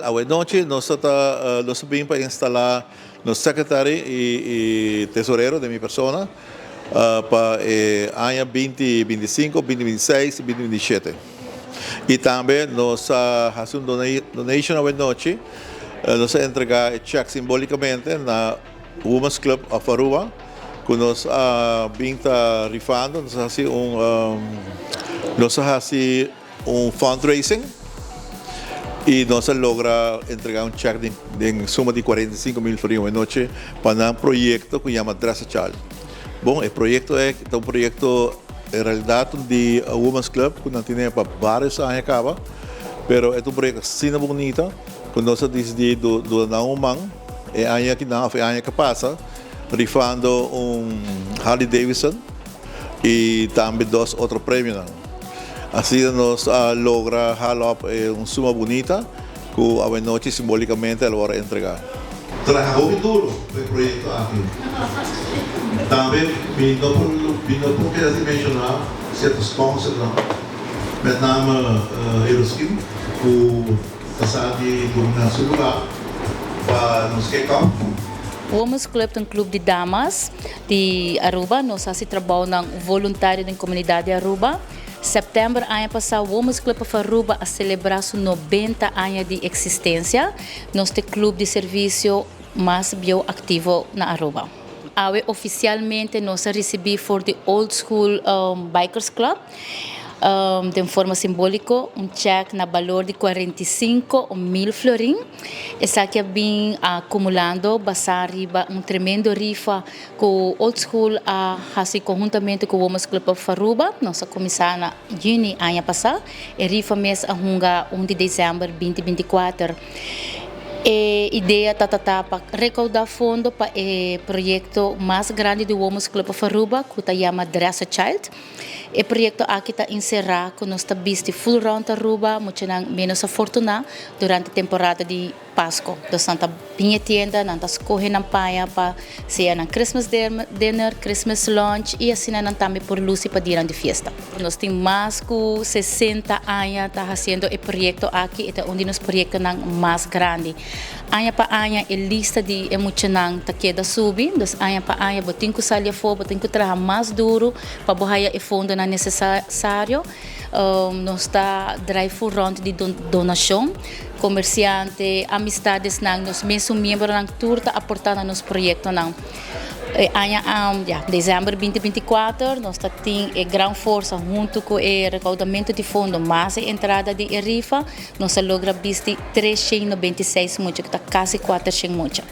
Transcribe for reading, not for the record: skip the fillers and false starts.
Wel, awe nochi nos ta nos a bin pa instala nos secretary y tesorero den mi persona pa e aña 2025, 2026 y 2027. Y tambe nos a haci un donation awe nochi, nos a entrega e check simbolicamente na Women's Club of Aruba cu nos a bin ta rifando, nos a haci un fundraising y nos a logra entrega un check den suma di 45,000 florin awe nochi pa nan proyecto cu yama Dress a Child. Bon, e proyecto ta un proyecto en realidad di Women's Club cu nan tene pa varios aña caba, pero e ta un proyecto asina bunita cu nos a dicidi duna nan un man e aña aki nan of e aña cu pasa rifando un Harley Davidson y tambe dos otro premionan. Asina nos a logra hala op un suma bunita cu awe nochi simbolicamente a worde entrega. Traha hopi duro pa e proyecto aki. Tambe mi no por keda sin menciona cierto sponsornan, met name Euroskin, cu ta sa di duna su lugar pa nos kick-off. Women's Club ta un club di damas di Aruba. Nos ta haci trabou voluntario den comunidad di Aruba. September aña pasa, Women's Club of Aruba a celebra su 90 aña di existencia. Nos ta e club di servicio mas bieu activo na Aruba. Awe oficialmente nos a ricibi for di Old School Bikers Club, di forma simbolico, un check na balor di 45 mil florin. Esaki a bin acumulando basa riba un tremendo rifa cu Old School a haci conhuntamente cu Women's Club of Aruba. Nos a cuminsa na juni aña pasa. E rifa mes a hunga 1 di december 2024. E idea ta pa recauda fondo pa e proyecto mas grandi di Women's Club of Aruba, cu ta yama Dress a Child. E proyecto aki ta encera cu nos ta bisti full rond Aruba, muchanan menos afortuna durante temporada di Pasco. Dus nan ta bin tienda, nan ta scoge nan paña pa sea nan Christmas dinner, Christmas lunch y asina nan tambe por luci pa dia di fiesta. Nos tin mas cu 60 aña ta haciendo e proyecto aki, e ta un di nos proyectonan mas grandi. Aña pa aña e lista di muchanan ta keda subi, dus aña pa aña bo tin cu sali afo, bo tin cu traha mas duro pa bo haya e fondonan necesario. Nos ta drive full rond di donacion, comerciante, amistadnan, nos mes miembronan tur ta aporta na nos proyectonan. Aña, ja, december 2024, nos tin e gran forsa hunto cu e recaudamento di fondo, mas e entrada di rifa, nos a logra bisti 396 mucha, cu ta casi 400 mucha.